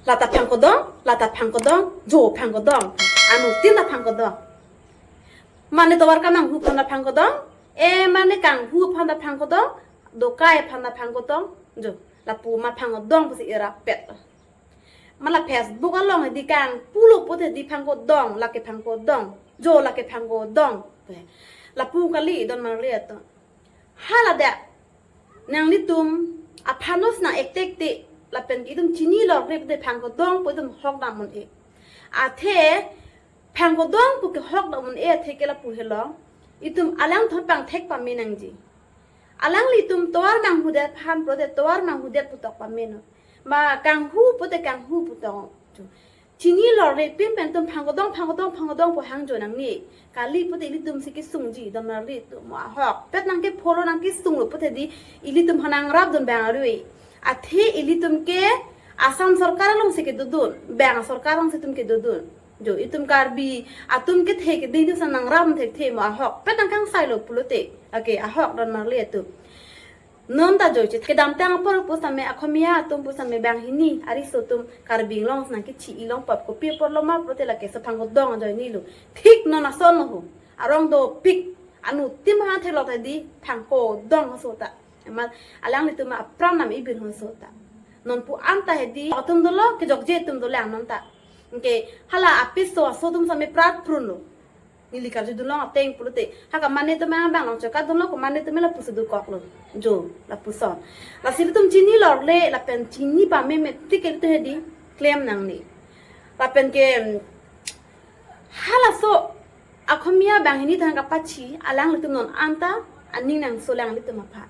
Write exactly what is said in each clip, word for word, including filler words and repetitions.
Lata phangkodong, lata phangkodong, jo phangkodong. Anuttin ta phangkodong. Mane tovar kamanghu aphan ta phangkodong, e mane kanghu aphan ta phangkodong, dokai aphan ta phangkodong, jo, lapu ma phangkodong pusi irap pet. Mala Facebook along hedi kangpulo pulote di phangkodong, lake phangkodong, jo lake phangkodong. Lapu kali don marli atum. Hala dak. Nanglitum aphan nos nang ektek te, lapen itum chini lor rip te phangkodong pu itum hok dam un-e. Athe phangkodong pu kehok dam un-e athe ke lapu helo. Itum alangtum pangthek pame nangji. Alanglitum tovar manghudet aphan pulote tovar manghudet pu tok pameno. Ma kanghu pulote kanghu pu tok. Chini lor rip pin pen itum phangkodong, phangkodong, phangkodong pu hangjo nangne. Kali pulote ilitum si kesungji don marli atum, mo ahokpet nangke-follow nangkesunglo pulote di ilitum aphan nangrap dun bang arui. Athe ilitum ke Assam sorkar along si kedodun, bang sorkar along si itum kedodun. Jo, itum Karbi atum kethe kedi itum aphan nangrap thekthe, mo ahokpet nangkangsailo pulote. Ake ahok don marli atum. Non ta joiche, kedamtang apor pusitame Akhomia atum pusitame banghini ariso atum Karbi Anglong si nangkechi-i longpo, kopi apotlo ma pulote lake laso phangkodong ajoinelo. Thik non asonlo ho. Arong dopik, anuttin ha theklok ta di phangkodong aso ta. Amat alanglitum apran nam ibin ho aso ta. Non pu anta hedi atum dolo, kejokje atum dolo ang non ta. Anke hala apiso aso atum sitame prat prunlo. Neli karjudunlong ateng pulote, ha kamane atum abang long choka dunlo, kamane atum lapusi dokoklo. Jo, lapuson. Lasi ilitum chini lor le, lapen chini pameme tik ilitum hedi klem nangne. Lapen ke, mm, halaso Akhomia banghini thang kapachi, alanglitum non anta aning nangso alanglitum aphan.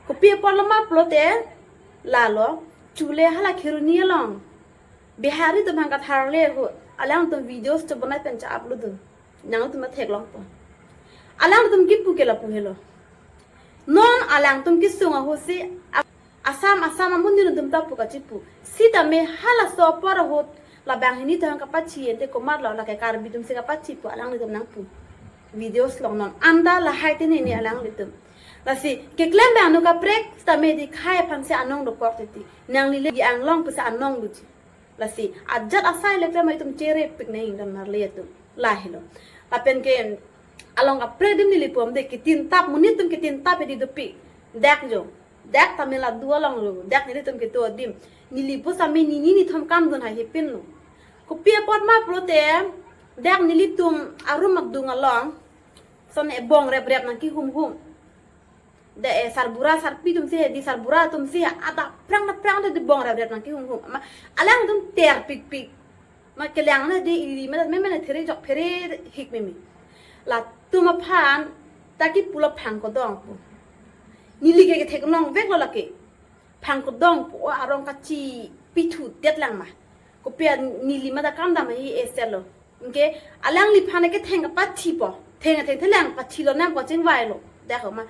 Kopi apotlo ma pulote, lalo, chule hala Kheroni along Bihari atum aphan katharle ho, alangtum videos chobonai pen cha-upload dun. Nangtum ta theklongpo. Alangtum kipu ke lapu helo. Non alangtum kesung ahut si, a-, Assam, Assam amonit atum ta pu kachipu. Sitame halaso apor ahut la banghini thang kapachi ente komatlo, lake Karbi atum si kapachi pu alanglitum nangpu. Videos along non anta lahai te nene alanglitum. Lasi keklem bang nu kaprek sitame di khei aphan si anong dokok titi. Nangli le di anglong pusi anong doji. Lasi ajat asai le klem itum chere pik nang don marli atum. Lahelo. Lapen ke along kaprek adim neli pu amde ketintap, monit atum ketintap hedi dopik. Dak jo. Dak tame la dua longlo. Dak nelitum kedo adim. Neli pusitame nini nithom kam dun haihe pinlo. Kopi apot ma pulote dak nelitum arum akdung along. Son e bong rep rep nangkehum hum. De, eh, sarbura sarpi atum si, di sarbura atum si, ada prang na prang de bong rep rep nangkehum hum. Ma, alangtum ter pik pik. Ma kelang na di ili ma, meme na there jok phere hik meme. Latum aphan ta kipulo phangkodong pu. Neli ke ketheklong veklo lake. Phangkodong pu o arong kachipithudet lang ma. Kopi a neli ma ta kam dam ahi eselo. Anke alangliphan ketheng kapachipo. Theng theng thelang pachilo nang ko chingvailo. Dak ma.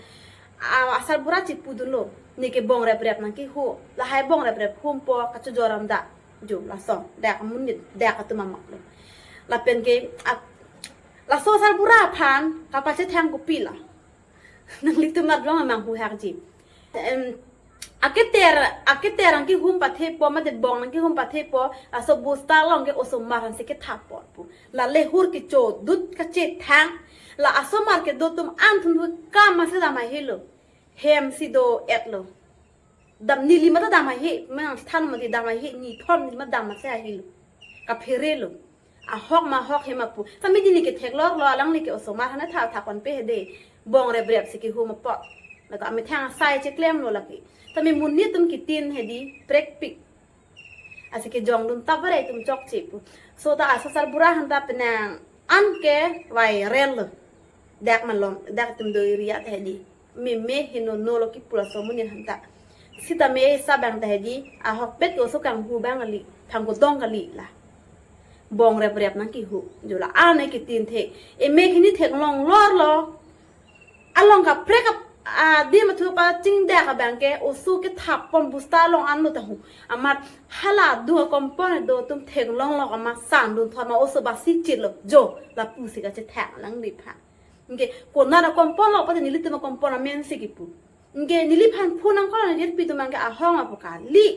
A, asarbura chipudunlo. Neke bong rep rep nangkehu. Lahai bong rep rep humpo kachojoram da. Jo laso. Dak amonit, dak atum amaklo. Lapen ke a, laso asarbura aphan kapachethang kopi la. Nanglitum adrong amanghu hakji. Em, aketer, aketer nangkehum pathepo, mate bong nangkehum pathepo, laso bosta along ke osomar aphan si kethap apot pu. La lehur kechodut kachethang, la asomar kedo atum an thun hu kam masi dam haihe lo. Hem si do-etlo. Dam neli ma ta dam haihe, menang than mati dam haihe, nithom neli ma dam masi haihe lo. Kaphere lo. Ahok ma ahok he ma pu. Tame neli ketheklonglo alangli ke osomar aphan tha tha konpe hedi. Bong rep rep si kehum apot. Lake amethang asai cheklemlo lake. Tame monit atum ketin hedi prek pik. Lasi kejongdun ta bare itum chokche pu. So ta laso asarbura aphan ta penang an ke viral lo. Dak malom, dak atum do area ta hedi. Meme heno no lo kipu laso amonit aphan ta. Sitame esa bang ta hedi, ahokpet oso kanghu bang kali, phangkodong kali la. Bong rep rep nangkehu, jo la ane ketin the. Emek hini theklong lor lo. Along kaprek ap, adim athu pachingdak abang ke, oso kethap pon bosta along anlo ta hu. Amat hala adung akompon do atum theklonglo amat sandun thor ma oso basi chitlo. Jo, lapusi kachethang alangliphan. Anke konat akomponlo pulote nelitum akompon amen si kipu. Anke neliphan phone nangkol neli pi atum anke ahong apu kali.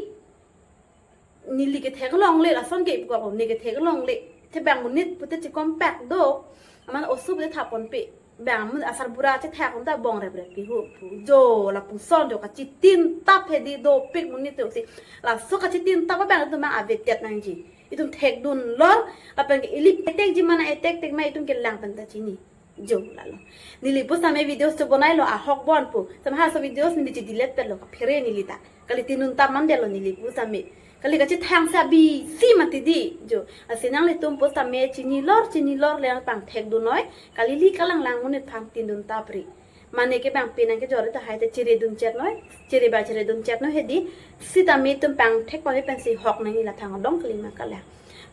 Neli kethek longle, lason ke ipukok lo, ne kethek longle. Te bang monit pute chikom pak do. Aman oso pute thapon pe. Bang monit asarbura chethak un ta bong rep rep pi hu pu. Jo lapuson jo kachitin tap hedi dopik monit te usi. Laso kachitin tap abang itum mang avetet nangji. Itum thekdun lor, lapen ke ili etek ji mana etek tek ma itum kelang pen ta chini. Jo lalo. Neli pusitame videos chobonai lo ahok bon pu. Tame halaso videos neli che delete pet lo kaphere neli ta. Kali tindun tap mandetlo neli pusitame. Kali kachethang sa bisi mati di. Jo. Lasi nanglitum pusitame chini lor, chini lor le pangthekdun noi. Kali ili kalang lang monit aphan tindun tap ri. Mane ke bang pinang kejor tahai te chiredun chet noi. Chiri ba chiredun chet noi hedi. Sitame itum pangthek pame pensi hok nangji la thang dong kali ma kala.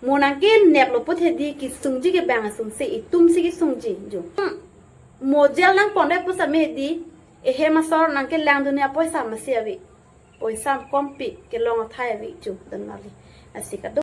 Mo nangkenep lo put hedi kesungji ke bang asungse itum si kesungji jo. Hmm. Mo jail nangpon re pusitame hedi. Ehem asor nangkelangdun apoisa masi ave. Poisa kompi kelong athai ave jo dan mali. Lasi kado.